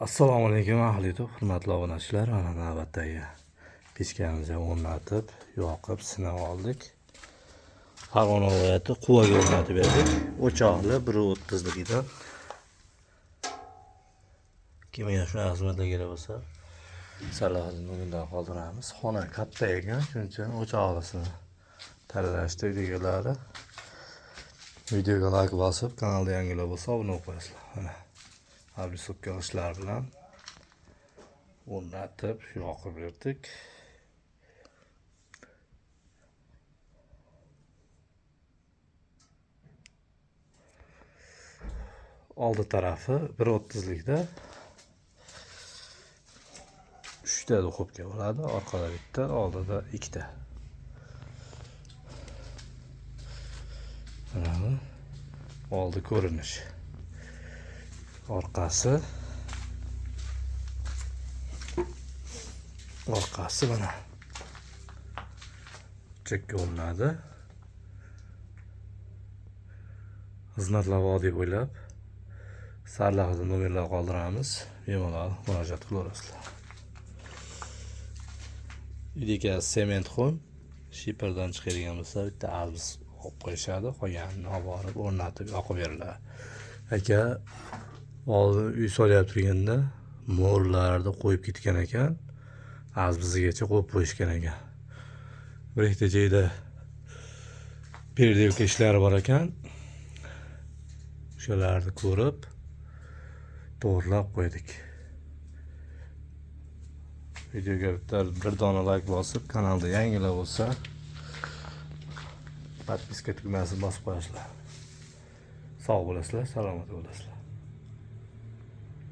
Assalomu alaykum ahli YouTube, hurmatli obunachilar. Mana navbatdagi pechkamizni o'rnatib, yoqib, sinab oldik. Farg'ona viloyati Quvaga o'rnatib berdik. O'choqli 1.30ligidan. Kimga shunaqa xizmatlar kerak bo'lsa, Salohiddin bugundan qoldiramiz. Xona katta ekan, shuning uchun o'choqlisini tanlashdi uydagilar. Videoga like bosib, kanalda yangilar bo'lsa obuna bo'lib qo'yasizlar. Mana обрисовка g'ishtlar bilan o'rnatib, yoqib berdik. Oldi tarafi 1.30likda 3 ta duxovka bo'ladi, orqada bitta, oldida ikkita. Mana bu oldi ko'rinishi. Orqasi mana chekka o'rnadi. Xizmatlar vodiy bo'ylab sarlavhada nomerlar qoldiramiz. Bemalol murojaat qilaverasizlar. Uydagi sement xum shiperdan chiqadigan bo'lsa, bitta azbis olib qo'yishadi, qolganini olib borib o'rnatib yoqib beriladi. Aka oldin uy solyapti turganda mo'rlarni qo'yib ketgan ekan. Azbisigacha qo'yib qo'yishgan ekan. Bir ikkita joyda переделка ishlari bor ekan. O'shalarni ko'rib to'g'irlab qo'ydik. Videoga bitta bir dona like bosib, kanalda yangilar bo'lsa, podpiska tugmasini bosib qo'yasizlar. Sog' bo'lasizlar, salomat bo'lasizlar.